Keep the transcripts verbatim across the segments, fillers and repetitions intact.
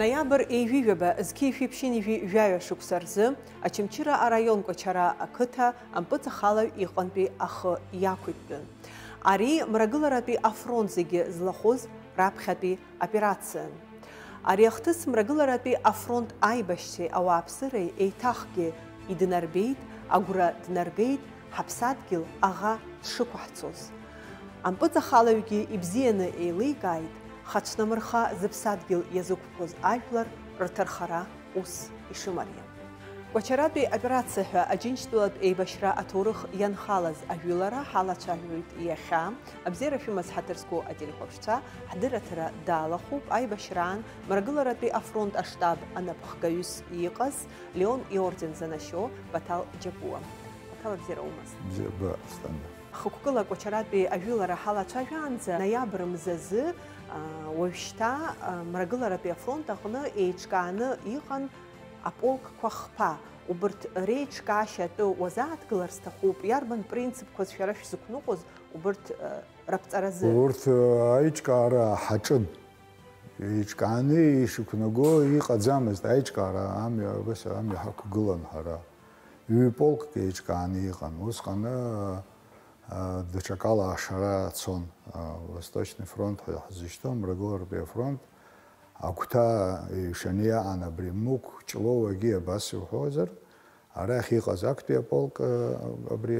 Ноиабр ҩажәи жәаба зқьи жәшәи ԥшьынҩажәи жәаҩа шықәса рзы Очамчыра араион Кәачара ақыҭа ампыҵахалаҩ иҟынтәи ахы иақәиҭтәын. Ари мрагыларатәи афронт зегьы злахәыз раԥхьатәи операциан. Ари ахҭыс мрагыларатәи афронт аибашьцәеи ауааԥсыреи еиҭахгьы идынарбеит, агәра днаргеит, ҳаԥсадгьыл аӷа дшықәаҳҵоз. Ампыҵахалаҩгьы ибзианы еиликааит, хацәнамырха зыԥсадгьыл иазықәԥоз ажәлар рҭархара ус ишымариам. Кәачаратәи операциа ҳәа Аџьынџьтәылатә еибашьра аҭоурых ианхалаз ажәылара ҳалацәажәоит иахьа. Абзиара шәымаз, ҳаҭыр зқәу ателехәаԥшцәа, ҳдырраҭара далахәуп аибашьраан мрагыларатәи афронт аштаб анапхгаҩыс иҟаз, Леон иорден занашьоу Баҭал Џьапуа. Баҭал, абзиара умаз? Бзиа ба, Асҭанда. Хықәкыла Кәачаратәи ажәылара ҳалацәажәаанӡа, ноиабр мзазы, а, уажәшьҭа, а, мрагыларатәи афронт аҟны еиҿкааны иҟан аполкқәа хԥа. Убырҭ реиҿкаашьа атәы уазааҭгылар сҭахуп, иарбан принципқәаз шәара шәзықәныҟәоз убырҭ, а, раԥҵаразы? Урҭ, а, аиҿкаара ҳаҿын. Еиҿкааны ишықәнаго иҟаӡамызт аиҿкаара, амҩа, абас амҩа ҳақәгылан ҳара. Ҩ-полкк еиҿкааны иҟан. Усҟаны, а, даҽакала ашара цон, а, Восточный фронт ҳәа ҳзышьҭоу, мрагыларатәи афронт. Агәҭа еиҩшаны иаан абри Мықә, Ҷлоуагьы абас иуҳәозар, арахь иҟаз актәи аполк, а, абри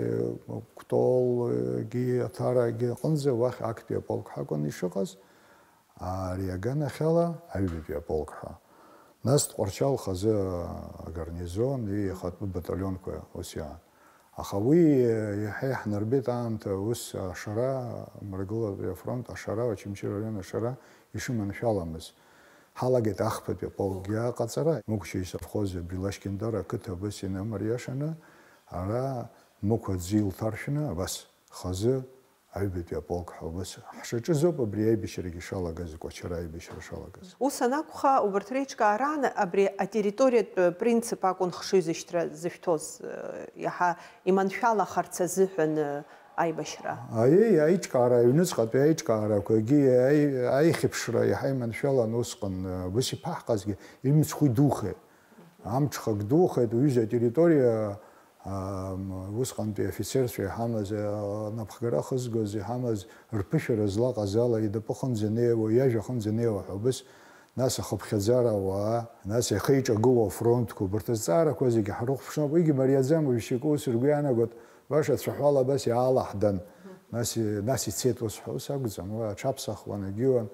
Кәтолгьы, Аҭарагьы аҟынӡа уахь актәи аполк ҳакәын ишыҟаз. Ари аганахьала аҩбатәи аполк ҳәа. Нас Тҟәарчал хазы агарнизон, уи ихатәы баталионқәа ус иаан. Аха уи иаҳа иаҳнарбеит аамҭа ус ашара, мрагылатәи афронт ашара, Очамчыра араион ашара ишыманшәаламыз. Ҳалагеит ахԥатәи аполкгьы аҟаҵара, Мықәча исовхоз абри Лашькентар ақыҭа абас инымариашаны, ара Мықә аӡы илҭаршәны, абас хазы аҩбатәи аполк ҳәа убас ҳшаҿыз ауп абри аибашьрагьы шалагаз, Кәачара аибашьра шалагаз. Ус анакәха, убарҭ реиҿкаараан абри атерриториатә принцип акәын хшыҩзышьҭра зышәҭоз, э, иаҳа иманшәалахарц азыҳәан, э, аибашьра? Аиеи, аиҿкаара, аҩныҵҟатәи аиҿкаарақәагьы аи-, аихьыԥшра иаҳа иманшәалан усҟан, э, ус иԥаҳҟазгьы имцхә идухеит. Амҽхак духеит, уҩыза атерриториа, аа, усҟантәи афицерцәа иҳамаз, аа, напхгара ахызгоз иҳамаз рԥышәара злаҟаз ала идапы хынӡа неиуа, иажәа хынӡа неиуа ҳәа убыс, нас ахыԥхьаӡара ауаа, нас иахеиҿагылоу афронтқәа, убарҭ азҵаарақәа зегьы ҳрыхәаԥшноуп, уигьы мариаӡам, уажәшьак ус ргәы иаанагоит, баша ацәаҳәала абас иаалаҳдан, нас и-, нас ицеит ус ҳәа, ус акәӡам, уи аҽаԥсахуан, егьиуан.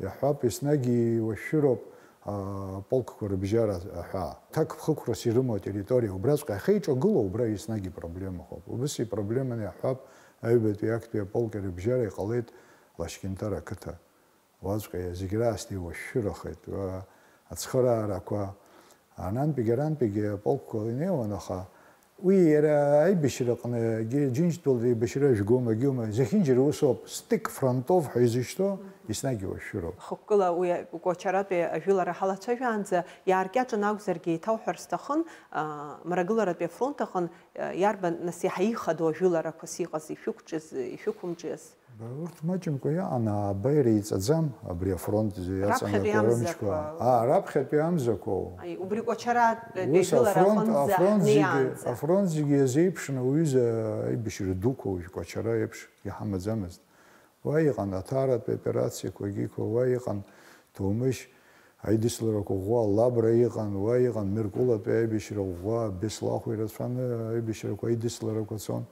Иаҳҳәап, еснагь еиуашәшәыроуп, а, полкқәа рыбжьара аҳәаа. Ҭакԥхықәрас ирымоу атерриториа убраҵәҟьа ахьеиҿагылоу, убра еснагь ипроблемахоуп. Убыс ипроблеманы иаҳҳәап, аҩбатәи актәи аполки рыбжьара иҟалеит Лашькентар ақыҭа. Уаҵәҟьа зегь раасҭа еиуашәшәырахеит. Уа, ацхыраарақәа, анантәигьы арантәигьы аполкқәа инеиуан, аха уи иара аибашьраҟны, егьи Џьынџьтәылатә еибашьра жәгома, егьиума, зехьынџьара усоуп, стык фронтов ҳәа изышьҭоу, еснагь иуашәшәыроуп. Хықәкыла уи Кәачаратәи ажәылара ҳалацәажәаанӡа иааркьаҿын акәзаргьы, еиҭауҳәар сҭахын, а, мрагыларатәи афронт аҟын, а, иарбан, нас, иаҳа ихадоу ажәыларақәас иҟаз, ишәықәҿиаз, ишәықәымҿиаз? Ба, урҭ маҷымкәа иҟан, ааба иреиҵаӡам, абри афронт иаҵанакуа рымчқәа. Раԥхьатәи амзақәа. Аа, раԥхьатәи амзақәоу. Аи, убри Кәачаратәи ус ажәылара афронт, аҟынӡа афронт зегьы, неиаанӡа. Афронт зегьы иазеиԥшын, ауаҩыза аибашьра дуқәа уажә Кәачара еиԥш иҳамаӡамызт. Уа иҟан Аҭаратәи аоперациақәагьы, уа иҟан Ҭоумышь аидысларақәа ӷәӷәа, Лабра иҟан, уа иҟан Меркулатәи аибашьра ӷәӷәа, Беслахә ирацәаны аибашьрақәа, аидысларақәа цон.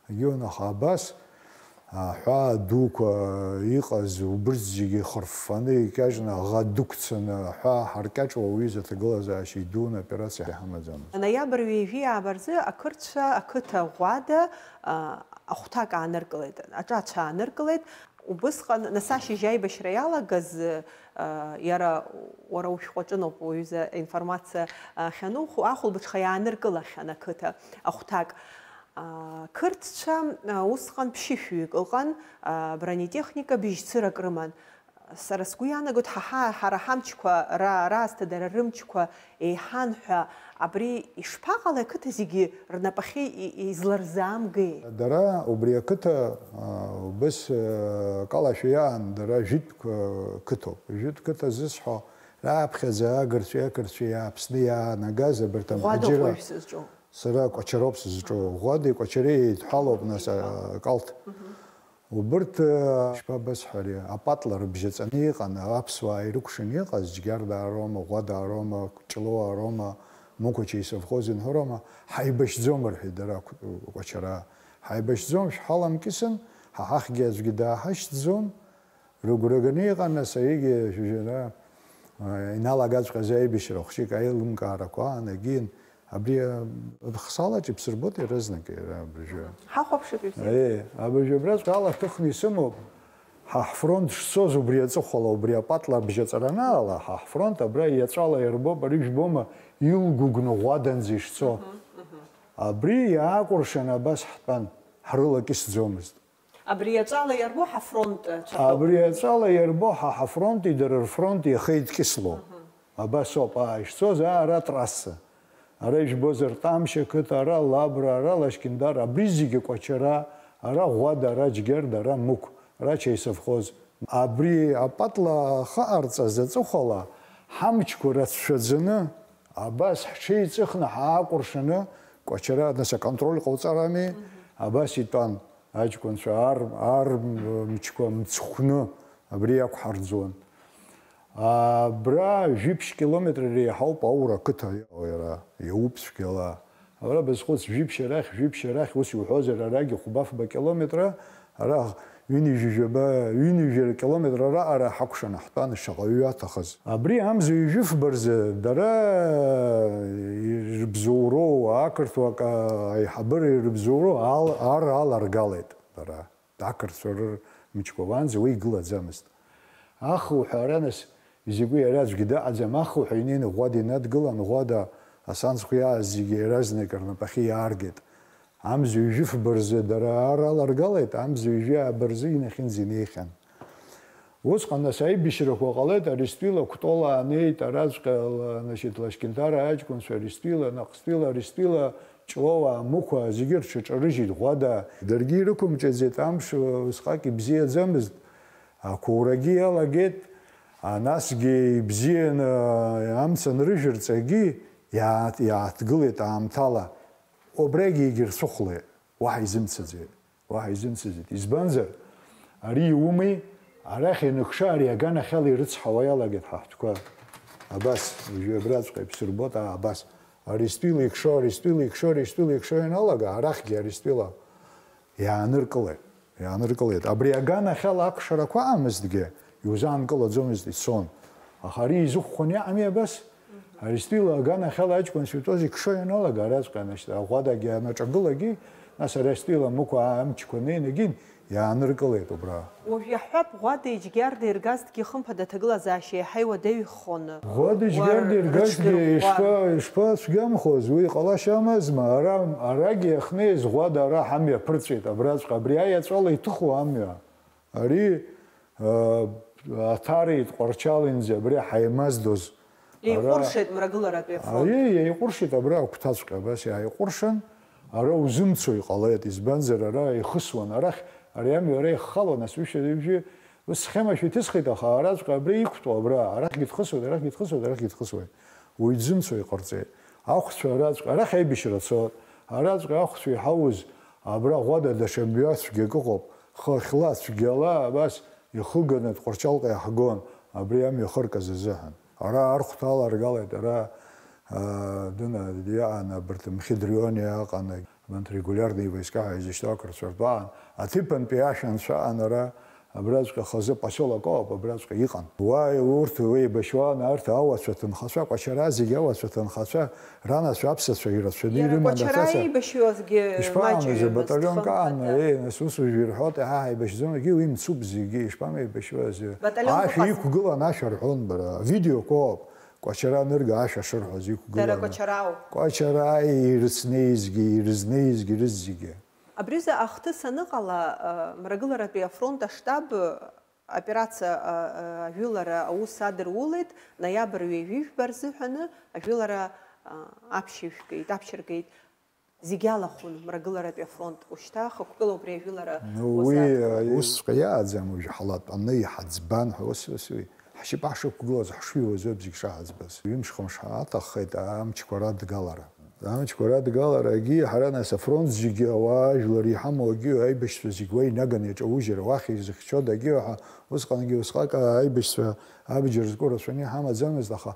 Егьиуан, аха абас аҳәаа дуқәа иҟаз, убырҭ зегьы хырффаны икьаҿны, аӷа дықәцаны, аҳәаа ҳаркьаҿуа уаҩыза аҭагылазаашьа идуны аоперациа ҳамаӡамызт. Ноиабр ҩажәи ааба рзы ақырҭцәа ақыҭа ӷәӷәада, а, ахәҭак ааныркылеит, аҿацә ааныркылеит. Убысҟан, нас ашьыжь аибашьра иалагаз, а, иара уара ушәҟәаҿыноуп уаҩыза аинформациа, а, ахьаноухо, ахәылбыҽха иааныркылахьан ақыҭа ахәҭак. А, қырҭцәа, а, усҟан ԥшьышәҩык ыҟан, а, бронетехника быжьцырак рыман. Сара сгәы иаанагоит, ҳа, ҳа, ҳара ҳамчқәа ра-, раасҭа дара рымчқәа еиҳан ҳәа, абри ишԥаҟалеи, ақыҭа зегьы рнапахьы и-, изларзаамгеи? Дара убри ақыҭа, а, убыс, а, калашәа иаан, дара жәытәқәа қыҭоуп. Жәытә қыҭа зысҳәо, Раԥхьаӡа агырцәеи ақырҭцәеи Аԥсны иаанагаз абарҭ Ӷәада амҳаџьыраа, уажә сызҿу. Сара Кәачароуп сызҿу. Ӷәадеи Кәачареи еидҳәалоуп, нас, акалҭ. Убырҭ, э, ишԥабасҳәари, апатла рыбжьаҵаны иҟан, аԥсуаа ирыкәшаны иҟаз, Џьгьардаа роума, Ӷәадаа роума, Ҷлоуаа роума, Мықәача исовхоз инҳәо роума, ҳаибашьӡом рҳәеит дара Кә-, Кәачараа. Ҳаибашьӡом, шәҳаламкьысын, ҳа ҳахьгьы аӡәгьы дааҳашьҭӡом. Рыгәра ганы иҟан, нас, егьи шәыжьара, а, иналагаҵәҟьаз аибашьра хәҷык аилымкаарақәа аанагеит. Абри, а, хсалаҿ ибсырбоит иаразнак иара абыржәы. Ҳахәаԥшып ибзиа. Е, абыржәы абраҵәҟьа алаҭыхны исымоуп. Ҳа ҳфронт шцоз убри аҵыхәала, убри апатла абжьаҵара анаала, ҳа ҳфронт абра иаҵәала иарбоуп, ари жәбома, илгәыгәны Ӷәаданӡа ишцо. Абри иаакәыршан абас ҳтәан, ҳрылакьысӡомызт. Абри иаҵәала иарбоу ҳафронт, э, цәаҳәоуп. Абри иаҵәала иарбоу ҳа ҳафронти дара рфронти иахеидкьысло. Абас ауп, аа, ишцоз, аа, ара атрасса. Ара ижәбозар, Ҭамшь ақыҭа, ара Лабра, ара Лашькьындар, абри зегьы Кәачара, ара Ӷәада, ара Џьгьарда, ара Мықә, ара Чаи совхоз. Абри апатла ахы ҟарҵаз аҵыхәала, ҳамчқәа рацәшәаӡаны, абас ҳҽеиҵыхны ҳаакәыршаны, Кәачара, нас, аконтроль ҟауҵарами, абас итәан. Аҷкәынцәа ар-, ар-, мчқәа мцхәны абри иақәҳарӡуан. Абра жәиԥшь километр реиҳауп Аура ақыҭа, иара иауп цәгьала. Абра базхәыц, жәиԥшь арахь, жәиԥшь арахь, ус иуҳәозар, арагьы хәба-фба километра, ара ҩынҩажәи жәаба, ҩынҩажәи километр араҟара ҳакәшан ҳтәан, шаҟа ҩы аҭахыз. Абри амза ҩажәи фба рзы дара ирыбзоуроу, ақырҭуа ак-, аиҳабыра ирыбзоуроу ал-, ар аларгалеит дара. Ақырҭцәа рымчқәа уаанӡа уи игылаӡамызт. Ахуҳәа ара, нас, изакәи, ара аӡәгьы дыҟаӡам, ахуҳәа инеины Ӷәада инадгылан, Ӷәада асанцәа иааз зегьы иаразнак рнапахьы иааргеит. Амза ҩажәи фба рзы дара ар аларгалеит, амза ҩажәи ааба рзы инахьынӡа инеихьан. Усҟан, нас, аибашьрақәа ҟалеит, Аристәила Кәтола аанеит, араҵәҟьа, значит, Лашькьынтара аҷкәынцәа, Аристәила, Наҟстәила, Аристәила, Ҷлоуаа, Мықәаа, зегьы рҽаҿарыжьит, Ӷәада. Даргьы ирықәымҿиаӡеит, амш усҟак ибзиаӡамызт, ақәоурагьы иалагеит, а, насгьы ибзианы амца анрыжәырҵагьы иаа-, иааҭгылеит аамҭала. Убрагьы егьырцәыхәлеит, уаҳа изымцаӡеит. Уаҳа изымцаӡеит. Избанзар, ари иумеи, арахь ианыԥшы, ари аганахьала ирыцҳауа иалагеит ҳа ҳтәқәа. Абас, уажәы абраҵәҟьа ибсырбоит, аа, абас. Аристәила икшо, Аристәила икшо, Аристәила икшо ианалага, арахьгьы Аристәила иааныркылеит, иааныркылеит. Абри аганахьала акәшарақәа аамызҭгьы, иузаанкылаӡомызт, ицон. Аха ари изықәхәаны иҟами абас? Аристәила аганахьала аҷкәынцәа итәоз икшо ианалага, араҵәҟьа анашьҭа, аӷәадагьы анаҿагылак, нас Аристәила Мықә амчқәа неины егьин, иааныркылеит убра. Уажә иаҳҳәап, Ӷәадеи Џьгьардеи ргазҭгьы хымԥада аҭагылазаашьа еиҳа иуадаҩхон. Ӷәадеи Џьгьардеи ргазҭгьы рыҽдырӷәӷәар. Ишԥа-, ишԥацәгьамхоз, уи ҟалашьа амазма, ара, арагьы иахнеиз Ӷәада ара ҳамҩа ԥырҵәеит, абраҵәҟьа, абри аиаҵәала иҭыху амҩа. Ари, а, Аҭареи Тҟәарчалинӡа абри ҳаимаздоз. Еиҟәыршеит Мрагыларатәи афронт. Ари еиҟәыршеит абра агәҭаҵәҟьа, абас иааиҟәыршан, ара узымцо иҟалеит, избанзар ара ихысуан, арахь ари амҩа ара иххалон, нас ҩышәи ҩажәи, ус схема шәиҭысхит, аха араҵәҟьа абра иқәтәоу абра, арахьгьы дхысуеит, арахьгьы дхысуеит, арахьгьы дхысуеит. Уи дзымцо иҟарҵеит. Ахәцәа араҵәҟьа, арахь аибашьра цот, араҵәҟьа ахәцәа иҳауз, абра Ӷәада даҽа мҩа цәгьак ыҟоуп, хыхьла цәгьала абас ихыганы Тҟәарчалҟа иаҳгон, абри амҩа хыркыз азыҳәан. Ара архәҭа аларгалеит, ара, а, дына, иаан, абарҭ Мхьыдриониа аҟан, абанҭ регулиарные войска ҳәа изышьҭоу ақырҭцәа ртәы аан, аҭыԥантәи ашәа анцәа аан, ара, абраҵәҟьа хазы поселок ауп, абраҵәҟьа иҟан. Уа урҭ еибашьуан, арҭ ауацәа ҭынхацәа, Кәачара зегьы ауацәа ҭынхацәа, ранацәа аԥсацәа ирацәаны ирыман. Иара Кәачара иеибашьуазгьы ишԥаҟамыз, маҷҩымызт, баталионк аан, хымԥада. Е, нас ус уажә ирҳәоит, иаҳа ҳаибашьӡом, егьи уи мцуп зегьы, ишԥамеибашьуаз? Баталионк Ашәа иқәгылан, ашәа рҳәон, бара. Авидеоқәа ауп, Кәачара анырга ашәа шырҳәоз иқәгылан. Дара Кәачарауп. Кәачара ирыцнеизгьы, ирызнеизгьы, рызегьы. Абри азы ахҭыс аныҟала, а, Мрагыларатәи афронт аштаб аоперациа, а, а, ажәылара аус адырулеит, ноиабр ҩажәи жәба рзыҳәаны ажәылара, а, аԥшьышәгеит, аԥшьыргеит. Зегь алахәын Мрагыларатәи афронт, ушьҭа хықәкыла убри ажәылара. Ну, уи, узаҭ-, а, усҵәҟьа иааӡам, уажә ҳлатәаны иҳаӡбан ҳәа, ус, ус, уи. Ҳшьапы ҳшықәгылаз, ҳшыҩуаз ауп зегь шаҳаӡбаз. Ҩымш-хымш ҳаҭаххеит амчқәа радгалара. Амчқәа радгаларагьы ҳара нас афронт зегьы ауаа, жәлар иҳамоу агьы аибашьцәа зегь уа инаганы иаҿаужьыр, уахь изыхьчодагьы ҳәа, усҟангьы усҟак аибашьцәа абџьар зку рацәаны иҳамаӡамызт, аха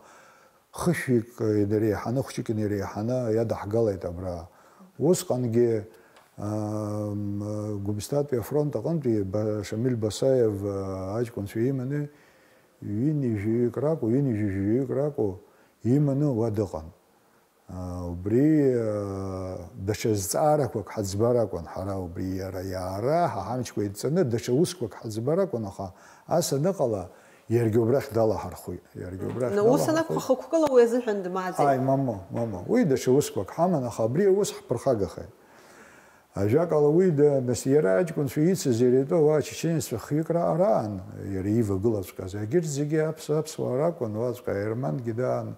хышәҩык инареиҳаны, хәҷык инареиҳаны иадаҳгалеит абра. Усҟангьы, ам, Гәымсҭатәи афронт аҟынтәи Ба-, Шамиль Басаев, а, аҷкәынцәа иманы, ҩынҩажәаҩык ракәу, ҩынҩажәи жәаҩык ракәу иманы уа дыҟан. А, убри, а, даҽа зҵаарақәак ҳаӡбар акәын ҳара, убри иара иаара ҳа ҳамчқәа идҵаны даҽа усқәак ҳаӡбар акәын, аха ас аныҟала, иаргьы убрахь далаҳархәит, иаргьы убрахь На, ус далаҳархәит. Анакәха, хықәкыла уи азыҳәан дмааӡеит. Ааи, мамоу, мамоу, уи даҽа усқәак ҳаман, аха абри аус ҳԥырхагахеит. Ажәакала, уи да-, нас иара аҷкәынцәа ицыз иара итәы ауаа ачеченеццәа хҩык ра-, раан, иара ивагылаҵәҟьаз, егьырҭ зегьы аԥс-, аԥсуаа ракәын, уаҵәҟьа аермангьы даан,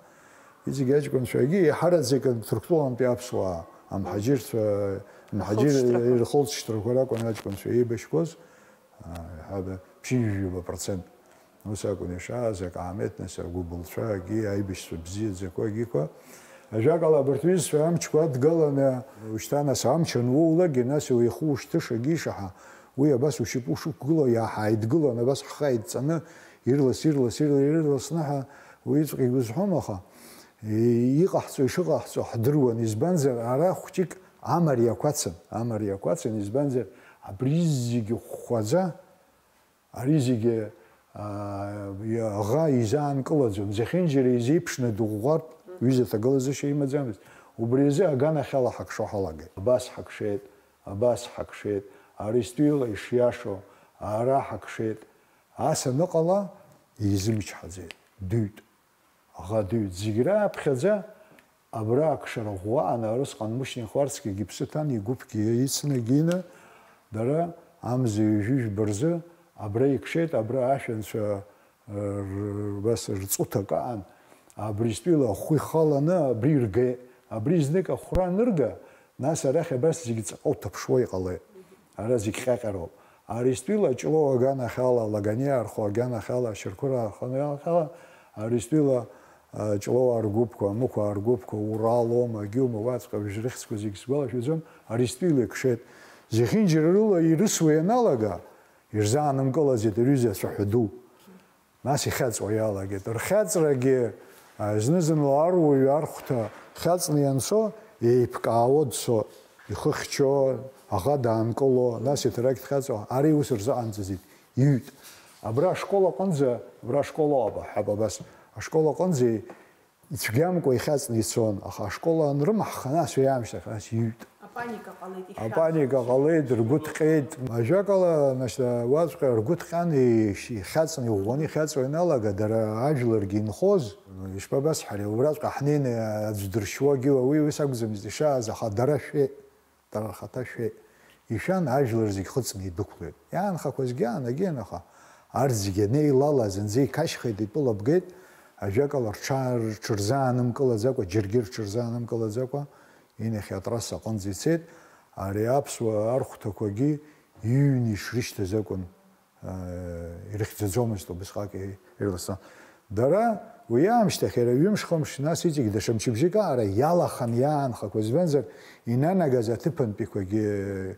иҵегь аҷкәынцәагьы еиҳараӡак Ҭырқәтәылантәи аԥсуаа, амҳаџьырцәа, амҳаџьыр Рхылҵшьҭрақәа. Рхылҵшьҭрақәа ракәын аҷкәынцәа еибашьқәоз, а, иаҳа ԥшьынҩажәаба процент. Ус акәын ишааз, акаамеҭ, нас, агәыбылцәа, агьи, аибашьцәа бзиаӡақәа, агьиқәа. Ажәакала, абарҭ ҩызцәа амчқәа адгаланы, ушьҭа, нас, амч ануоулакгьы, нас, уи ихы ушьҭышагьы ишаҳа, уи абас ушьапы ушықәгыло, иааҳаидгылан, абас ҳхы ааидҵаны, ирлас, ирлас, ирлас, ирласны ҳәа, уиҵәҟьа игәызҳәом, аха, и-, иҟаҳҵо, ишыҟаҳҵо ҳдыруан, избанзар, ара хәҷык амариақәа ацын, амариақәа ацын, избанзар, абри зегьы хәхәаӡа, Ари зегьы, аа, аӷа изаанкылаӡом, зехьынџьара изеиԥшны дыӷәӷәартә ҩыза ҭагылазашьа имаӡамызт. Убри азы аганахьала ҳакшо ҳалагеит. Абас ҳакшеит, абас ҳакшеит, Аристәила ишиашоу, ара ҳакшеит. Ас аныҟала, изымчҳаӡеит, дыҩт. Аӷа дыҩт. Зегь рааԥхьаӡа абра акшара ӷәӷәа анаара усҟан Мушьни Хәарцкьагьы иԥсы ҭан, игәыԥгьы ицны, егьины, дара амза ҩажәи жәба рзы абра икшеит, абра ашәанцәа, р-, р-, убас рҵуҭак аан, абри стәила ахәы ихаланы абри иргеит. Абри знык ахәра анырга, нас арахь абас зегь ҵаҟа уҭаԥшуа иҟалеит. Ара зегь ҟьаҟьароуп. Ари стәила Ҷлоу аганахьала, Лаганиаа рхәы аганахьала, Шьарқәыраа рхы аганахьала, ари стәила, а, Ҷлоуаа ргәыԥқәа, Амықәаа ргәыԥқәа, Уралоума, Агьиума, уаҵәҟьа уажә рыхьӡқәа зегь сгәалашәаӡом, ари стәила икшеит. Зехьынџьара рыла ирысуа ианалага, ирзаанымкылаӡеит аҩыза ацәаҳәа ду. Нас ихьаҵуа иалагеит. Рхьаҵрагьы, а, зны-зынла аруаҩы архәҭа хьаҵны ианцо, еиԥкаауа дцо, ихы хьчо, аӷа даанкыло, нас иҭарагь дхьаҵуа, ари ус рзыҟамҵаӡеит, иҩт. Абра ашкол аҟынӡа, абра ашкол ауп, аҳәап, абас, ашкол аҟынӡа ицәгьамкәа ихьаҵны ицон, аха ашкол анрымаҳха, нас уи аамышьҭахь, нас иҩт. Апаника ҟалеит, ишәан. Апаника ҟалеит, ргәы ҭҟьеит. Ажәакала, нас, уаҵәҟьа ргәы ҭҟьан, иш-, ихьаҵны, иӷәӷәаны ихьаҵуа ианалага, дара ажәларгьы инхоз, ишԥабасҳәари, убраҵәҟьа ҳнеины аӡә дыршьуагьы уи ус акәӡамызт ишааз, аха дара шәеит, дара рхаҭа шәеит. Ишәан, ажәлар зегь хыҵны идәықәлеит. Иаанхақәазгьы аанагеит, аха арҭ зегь анеилала, зынӡа иқашьхеит, итәыла бгеит, ажәакала, рҽа-, рҽырзаанымкылаӡакәа, џьаргьы рҽырзаанымкылаӡакәа, Инахь атрасса аҟынӡа ицеит, ари аԥсуа архәҭақәагьы иҩны ишрышьҭаз акәын, аа, ирыхьӡаӡомызт убысҟак ирласны. Дара уи аамышьҭахь иара ҩымш-хымш, нас иҵегь даҽа мчыбжьык аҟара иалахан иаанхақәаз, избанзар, инанагаз аҭыԥантәиқәагьы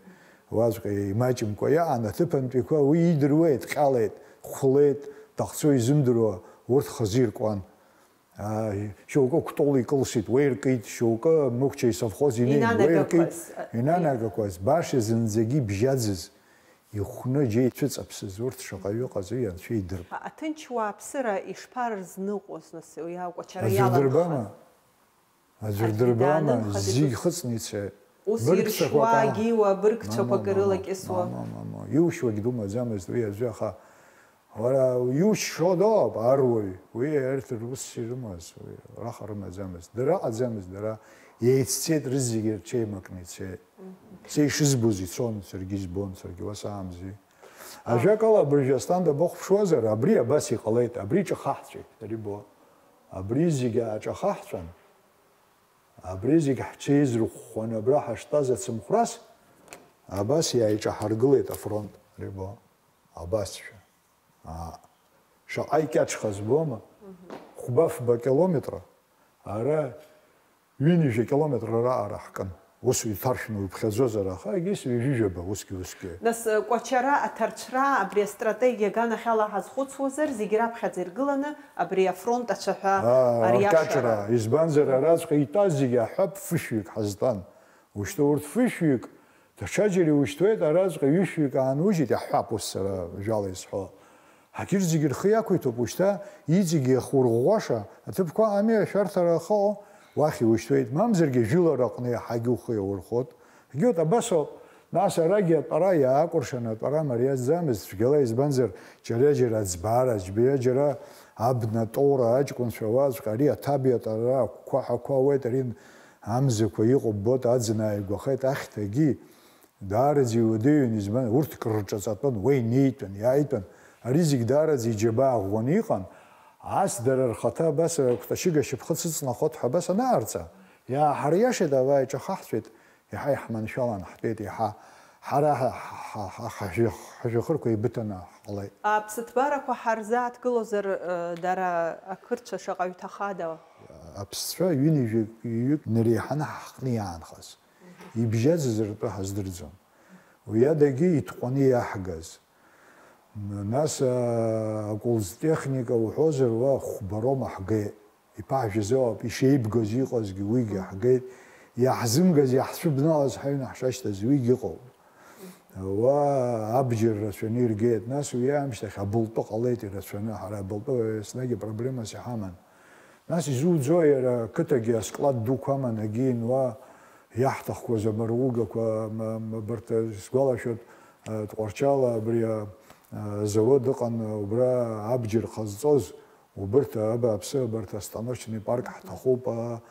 уаҵәҟьа имаҷымкәа иаан, аҭыԥантәиқәа уи идыруеит, ҟьалеит, хәлеит, дахьцо изымдыруа урҭ хазы иркуан. Аа, шьоукы Кәтол икылсит, уеиркит, шьоукы Мықәча исовхоз инеин, уеиркит, инанагақәаз, а, инанагақәаз, баша зынӡагьы ибжьаӡыз, ихәны џьа ицәыҵаԥсыз, урҭ шаҟаҩы ыҟаз уи Анцәа идырп. А-, аҭынч уааԥсыра ишԥарзныҟәоз, нас, уи акәачара аӡәыр иаланхаз? Дырбама? Аӡәыр дырбама? Аӡәы данынхаз. Зегь итәыз хыҵны ицеит. Ус быргцәақәак иршьуа, аа, агьиуа, быргцәақәак, мама, мама, ирылакьысуа. Мама, мама. Иушьуагь думаӡамызт уи аӡәы, аха Уара иушьцәа доуп, аруаҩ. Уи арҭ рус ирымаз, уи раха рымаӡамызт. Дара ыҟаӡамызт, дара еиццеит, рызегьы рҽеимакны ицеит. Мгм. Са ишызбоз ицон, саргьы избон, саргьы уа саамзи. А. Ажәакала, абыржәы Асҭанда бахәаԥшуазар, абри абас иҟалеит, абри ҿахаҳҵәеит, ари бо. Абри зегьы ааҿахаҳҵәан, абри зегь ҳҽеизрыхәхәаны абра ҳаштәаз ацымхәрас, абас иааиҿаҳаргылеит афронт, ари бо. Абасшәа. Аа, Шаҟа икьаҿхаз бома? Хәба-фба километра, ара ҩынҩажәа километра раҟара ҳкын. Ус иҭаршәны уиԥхьаӡозар, аха егьыс ҩажәижәаба, усгьы-усгьы. Нас, э, Кәачара аҭарцәра абри астратегиа аганахьала ҳазхәыцуазар, зегь раԥхьаӡа иргыланы абри афронт ацәаҳәа, аа, ариашара, аркьаҿра, избанзар, араҵәҟьа итәаз зегьы аҳәап фышәҩык ҳазтәан. Ушьҭа урҭ фышәҩык, даҽаџьара иушьҭуеит, араҵәҟьа ҩышәҩык аанужьит, иаҳҳәап, ус сара жәала изҳәо. Ҳагьырҭ зегьы рхы иақәиҭуп, ушьҭа иҵегьы иахурӷәӷәаша аҭыԥқәа ами, ашәарҭара ахьыҟоу, уахь иушьҭуеит, мамзаргьы ажәылара аҟны иаҳагьы ухы иаурхәот. Егьиуеит, абас ауп. Нас арагьы атәара иаакәыршан, атәара мариаӡамызт цәгьала, избанзар, џьара-џьара аӡбара, џьара-џьара абна тоура аҷкәынцәа уаҵәҟьа ари аҭабиа атәара агәқәа ҳақәа ауеит, ари амзақәа иҟоу ббоит, аӡын ааигәахеит, ахьҭагьы даараӡа иуадаҩын, избан, урҭ крырҿаҵатәын, уа инеитәын, иааитәын, ари зегь даараӡа иџьабаа ӷәӷәаны иҟан, ас дара рхаҭа абас акәташьыга шьапхыц ыҵнахуеит ҳәа абас анаарҵа, иааҳариашеит, аваа иҿахаҳцәеит, иаҳа иаҳманшәалан ҳтәеит, иаҳа ҳара ҳа-, ҳа-, ҳа-, ҳажәҩах-, ҳажәҩахырқәа еибыҭаны ҳҟалеит. Аԥсыҭбарақәа ҳарзааҭгылозар, э, дара ақырҭцәа шаҟаҩ ҭахада? Аԥсцәа ҩынҩажәик ҩҩык инареиҳаны ҳаҟны иаанхаз, ибжьаӡыз ртәы ҳаздырӡом. Уи адагьы итҟәаны иаҳгаз. Нас, а, акулзтехника уҳәозар, уа хәба роума ҳгеит. Иԥаҳжәаз ауп, ишеибгаз иҟазгьы уигьы ҳгеит. Иаҳзымгаз, иаҳцәыбналаз ҳаҩны ҳшашьҭаз уигьы ыҟоуп. Уа абџьар рацәаны иргеит. Нас уи аамышьҭахь абылтәы ҟалеит ирацәаны. Ҳара абылтәы еснагь апроблемас иҳаман. Нас изуӡо, иара ақыҭагьы асклад дуқәа аман, агьин уа иаҳҭахқәаз амаругақәа, м-, м-, абарҭ, сгәалашәоит, а, Тҟәарчала абри, а, а, завод ыҟан, убра абџьар ҟазҵоз, убарҭ, абааԥсы, абарҭ астаночный парк ҳҭахуп, а,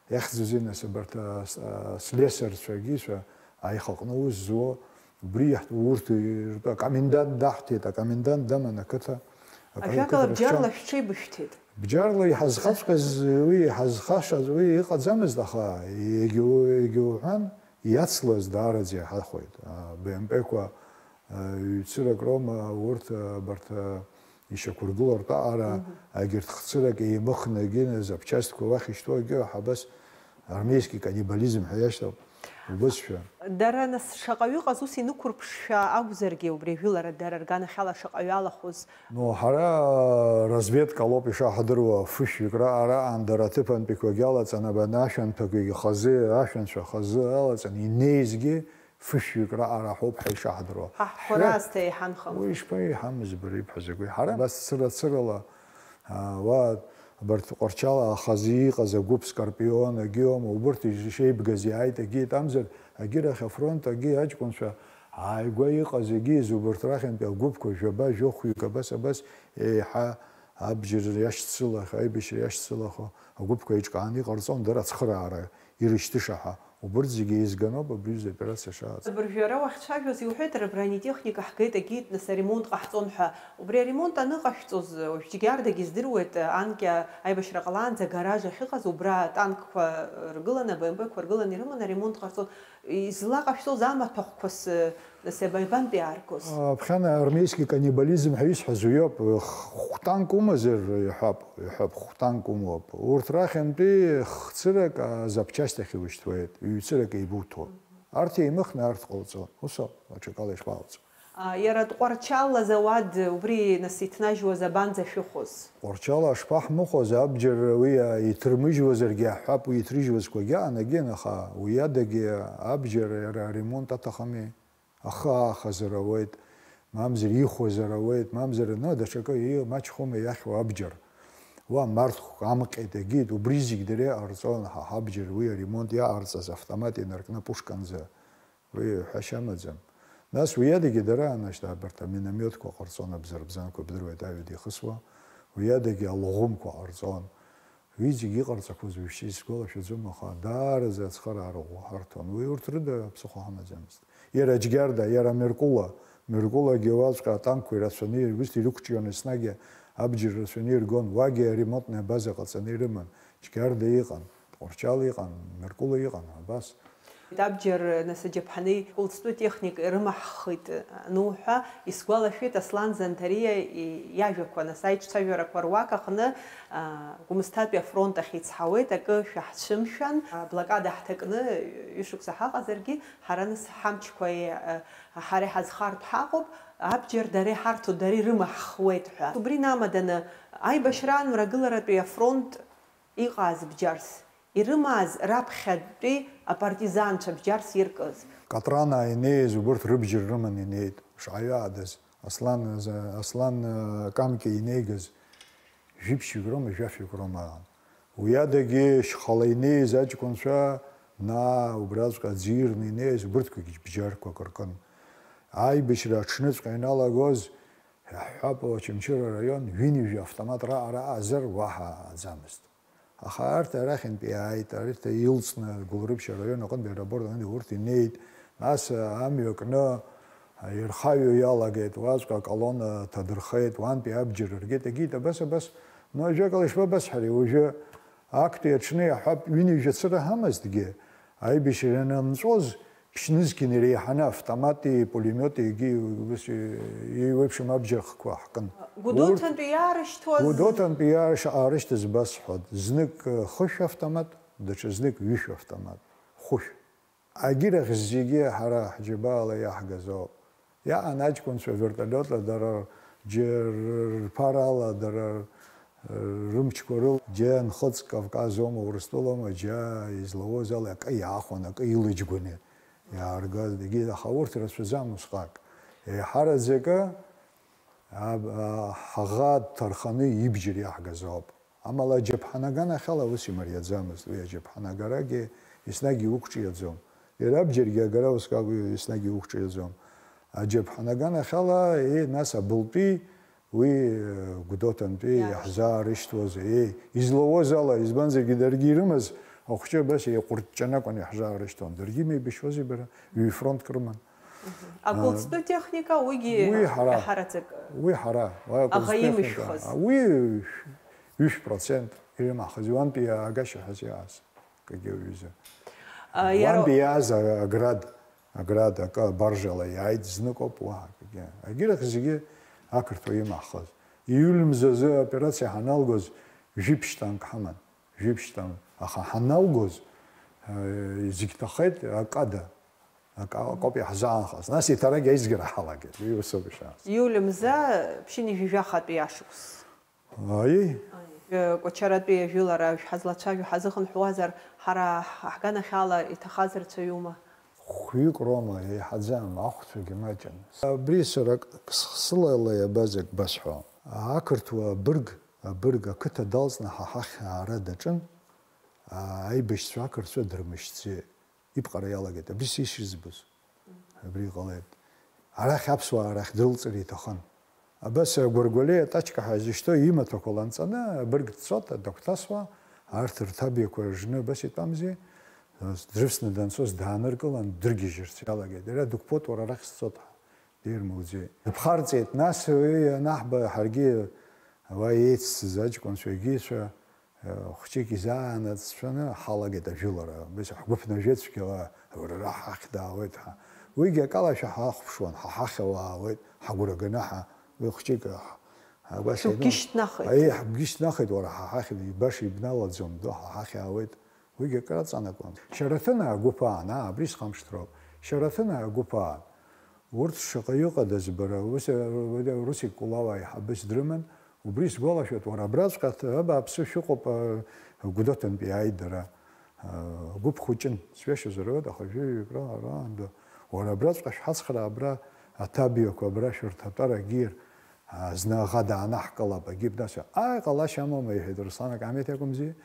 иахьӡузеи нас абарҭ, а, с-, а, слесарцәагьы, ишәа, аихаҟны аус зуо, убри иаҳ-, урҭ ртәы акомендант даҳҭеит, акомендант даман ақыҭа. Ажәакала, ақыҭа бџьарла рахьчон. Шәҽеибышәҭеит. Бџьарла иҳазхаҵәҟьаз уи, иҳазхашаз уи иҟаӡамызт, аха егьу-, егьуҳәан, иацлаз даараӡа иаҳахәеит. А, Б М П-қәа, а, ҩ-цырак роума урҭ, а, абарҭ, а, ишьақәыргылартә аҟара, мгм, агьырҭ хцырак еимыхны, агьины, запчастьқәа уахь ишьҭоу, агьы ҳабас армейский каннибализм ҳәа иашьҭоуп, убызшәа. Дара, нас, шаҟаҩы ыҟаз ус инықәырԥшшәа акәзаргьы, убри ажәылара дара рганахьала шаҟаҩы алахәыз? Ну, ҳара разведка лоуп ишаҳдыруа, фышәҩык раҟара аан дара аҭыԥантәиқәагьы алаҵан, абана ашәанҭақәагьы хазы, ашәанцәа хазы алаҵан, инеизгьы фышәҩык раҟара ҳауп ҳәа ишаҳдыруа. Ҳаҳқәа шәа-, раасҭа еиҳанхамхеит. Уи ишԥаеиҳамыз, бара ибҳәаз агәы? Ҳара абас цыра-цырала, аа, уа, абарҭ Тҟәарчала ахазы иҟаз агәыԥ Скорпион, агьиома, убырҭ ишеибгаз иааит, агьиит, амзар, агьырахь афронт, агьи аҷкәынцәа ааигәа иҟаз, агьиз, убырҭ рахьынтәи агәыԥқәа жәаба, жәохәҩык абас, абас еиҳа абџьар иашьцылахьоу, аибашьра иашьцылахьоу агәыԥқәа еиҿкааны иҟарҵон, дара ацхыраара ирышьҭышаҳа. Убырҭ зегьы еизганоуп абри аҩыза аоперациа шааӡо. Абыржәы ара уахьцәажәоз иуҳәеит, ара бронетехника ҳгеит, агьит, нас аремонт ҟаҳҵон ҳәа. Убри аремонт аныҟашәҵоз, уажә Џьгьардагьы издыруеит, анкьа аибашьра ҟалаанӡа агараж ахьыҟаз, убра атанкқәа ргыланы, АБМП-қәа ргыланы ирыман, аремонт ҟарҵон. Излаҟашәҵоз амаҭәахәқәа сы-, Нас иаба-, иабантәи иааргоз? Аԥхьан армейский каннибализм ҳәа исҳәаз уиоуп, х-, хә-танк умазар, иҳәап, иҳәап, хә-танк умоуп. Урҭ рахьынтәи хцырак, а, запчасть ахь иушьҭуеит, ҩ-цырак еибуҭоит. Арҭ еимыхны арҭ ҟауҵон. Ус ауп, аҽакала ишԥаҟауҵо? А, иара Тҟәарчал азауад, убри нас иҭнажьуаз абанӡа шәыхәоз? Тҟәарчала шԥаҳмыхәоз, абџьар уи, а, иҭырмыжьуазаргьы аҳәап, уи иҭрыжьуазқәагьы аанагеит, аха уи адагьы абџьар иара аремонт аҭахами. Ахы аахазар ауеит, мамзар ихәозар ауеит, мамзар, ну, даҽакы, и-, имаҷхома иахьуа абџьар. Уа марҭқәак амҟьеит, агьит, убри зегь дара иҟарҵон, ҳа ҳабџьар уи аремонт иаҟарҵаз автомат инаркны пушканӡа, уи ҳәашьа амаӡам. Нас уи адагьы дара анашьҭа абарҭ аминомиотқәа ҟарҵон, абзарбзанқәа бдыруеит, аҩада ихысуа, уи адагьы алаӷәымқәа ҟарҵон. Уи зегьы иҟарҵақәоз уажәшьҭа исгәалашәаӡом, аха даараӡа ацхыраара ӷәӷәа ҳарҭон. Уи урҭ рыда ԥсыхәа ҳамаӡамызт. Иара Џьгьарда, иара Меркула, Меркулагьы уаҵәҟьа атанкқәа ирацәаны, ус ирықәҿион, еснагь абџьар рацәаны иргон, уагьы аремонтная база ҟаҵаны ирыман. Џьгьарда иҟан, Тҟәарчал иҟан, Меркула иҟан, абас. Абџьар, нас, аџьаԥҳани кәылҵтәы техникеи рымаҳхит ануҳәа, исгәалашәеит Аслан Занҭариа и-, иажәақәа, нас, аиҿцәажәарақәа руак аҟны, а, Гәымсҭатәи афронт ахь ицҳауеит, акы шәаҳцәымшәан, а, блокада ҳҭакны ҩышықәса ҳаҟазаргьы, ҳара, нас, ҳамчқәа, е-, а, ҳара иҳазхартә ҳаҟоуп, абџьар дара иҳарҭо, дара ирымаҳхуеит ҳәа. Убри инамаданы, аибашьраан Мрагыларатәи афронт иҟааз бџьарс, ирымааз раԥхьатәи апартизанцәа бџьарс иркыз. Катрана инеиз убырҭ рыбџьар рыманы инеит, шаҩадаз, Аслан, Аслан, э, Камки инеигаз, жәиԥшьҩык роума, жәафҩык роума. Уи адагьы шьхала инеиз аҷкәынцәа, наа, убраҵәҟьа аӡы ирны инеиз, убырҭқәагьы бџьарқәак ркын. Аибашьра аҽныҵәҟьа ианалагоз, иаҳҳәап, Очамчыра араион, ҩынҩажәа автомат раҟара азар уаҳа ааӡамызт. Аха арҭ арахьынтә иааит, арҭ илҵны Гәылрыԥшь араион аҟынтәи аеропорт аҟынтәи урҭ инеит, нас амҩа кны ирхаҩо иалагеит, уаҵәҟьа аколонна ҭадырхеит, уантәи абџьар ргеит, егьит, абас, абас, ну, ажәакала, ишԥабасҳәари, уажәы актәи аҽны иаҳҳәап, ҩынҩажәа цыра ҳамазҭгьы, аибашьра ианынҵәоз, ԥшьнызқьын иреиҳаны автомати, пулемиоти, егьи ус еиуеиԥшым абџьархқәа ҳкын. Гәдоуҭантәи иаарышьҭуаз? Гәдоуҭантәи иаарыш-, аарышьҭыз басҳәот, знык, э, хышә автомат, даҽа знык ҩышә автомат, хәышә. Агьырахь зегьы ҳара ҳџьабаала иаҳгаз ауп. Иаан аҷкәынцәа вертолиотла дара р-, џьа-, р-, рԥарала, дара р-, рымчқәа рыла, џьа нхыҵ Кавказ аума, Урыстәылоума, џьа излауаз ала акы иаахәон, акы илыџьгәаны иааргаз, егьи, аха урҭ рацәаӡам усҟак. Еиҳараӡакы аб-, а, ҳаӷа дҭарханы ибџьар иаҳгаз ауп. Амала аџьаԥҳан аганахьала ус имариаӡамызт, уи аџьаԥҳан агарагьы еснагь иуқәҿиаӡом. Иара абџьаргьы агара усҟак уи еснагь иуқәҿиаӡом. Аџьаԥҳан аганахьала, е, нас абылтәи, уи, э, Гәдоуҭантәи иаҳзаарышьҭуаз, е, излауаз ала, избанзаргьы даргьы ирымаз ахәҷы абас еиҟәырҷҷаны акәын иаҳзаарышьҭуан. Даргьы имеибашьуазеи бара, ҩ-фронтк рыман. Акәылҵтәы техника, уигьы уи ҳара, иаҳараӡак уи ҳара, уи аҟәылҵтәы аӷа техника, имышәхыз. Уи ҩышә процент ирымаҳхыз, иуантәи иаагашьа ҳәа иааз, акгьы уҩыза. А, иара уантәи иааз а-, аград, аград, акы абаржала иааит зныкоуп, уаҳа акгьы. Агьырахь зегьы ақырҭуа имаҳхыз. Июль мзазы аоперациа ҳаналгоз жәиԥшь танк ҳаман, жәиԥшь танк. Аха ҳаналгоз, э, зегь ҭахеит акада. Акы-, акоуп иаҳзаанхаз. Нас иҭарагь аизгара ҳалагеит. Уи усоуп ишааз. Иуль мза ԥшьынҩажәи жәахатәи ашықәс. Аи. Аи. Кәачаратәи ажәылара шәҳазлацәажәо ҳазыхынҳәуазар, ҳара ҳганахьала иҭахазар цәаҩума? Хәҩык роума, еиҳаӡам, ахәцәагьы маҷын. Абри сара ак-, сылала иабаз ак басҳәо. Ақырҭуа абырг, абырг ақыҭа далҵны ҳа ҳахь аара даҿын, аибашьцәа ақырҭцәа дырмышьҭӡеит. Иԥҟара иалагеит, абри сишьызбыз. Абри иҟалеит. Арахь аԥсуаа арахь дрылҵыр иҭахын. Абас агәаргәалеи атачка ҳәа изышьҭоу имаҭәақәа ланҵаны, абырг дцот, дагәҭасуа, арҭ рҭабиақәа ржны абас итәамзи, дрывсны данцоз дааныркылан, дыргьежьырц иалагеит. Иара дықәԥот, уара арахь сцот ҳәа, дирмуӡеит. Дыԥхарҵеит, нас уи анаҳба ҳаргьы уа еиццыз аҷкәынцәа, егьицәа, Хәҷык изаанаҵшәаны ҳалагеит ажәылара, абас ҳгәы ԥнажәеит цәгьала, аура ҳахь даауеит ҳәа. Уигьы акалашәа ҳахәаԥшуан, ҳа ҳахь ауаа аауеит, ҳагәра ганы ҳа, уи хәҷык ҳ-, абас Шәыгәгьы шьҭнахит. Аиеи, ҳгәгьы шьҭнахит, уара, ҳа ҳахь, баша ибналаӡом, ду, ҳа ҳахь аауеит. Уигьы акыр аҵанакуан. Шьараҭынаа гәыԥ аан, аа, абри схамышҭроуп. Шьараҭынаа гәыԥ аан. Урҭ шаҟа иҟадаз бара, ус, Русик Кулава аиҳабыс дрыман, убри сгәалашәоит, уара, абраҵәҟьа ҭ-, абааԥсы шәыҟоуп, а, Гәдоуҭантәи иааит дара, а, гәыԥ хәыҷын, сҩашьозар ауеит, аха жәаҩык ра-, раанда, уара, абраҵәҟьа шәҳацхраа абра аҭабиақәа, абра шәырҭатәарагьы, а, зны аӷа даанаҳкылап, агьып, нас, ааи, ҟалашьа амоума, иҳәеит Руслан, акамеҭ иакәымзи,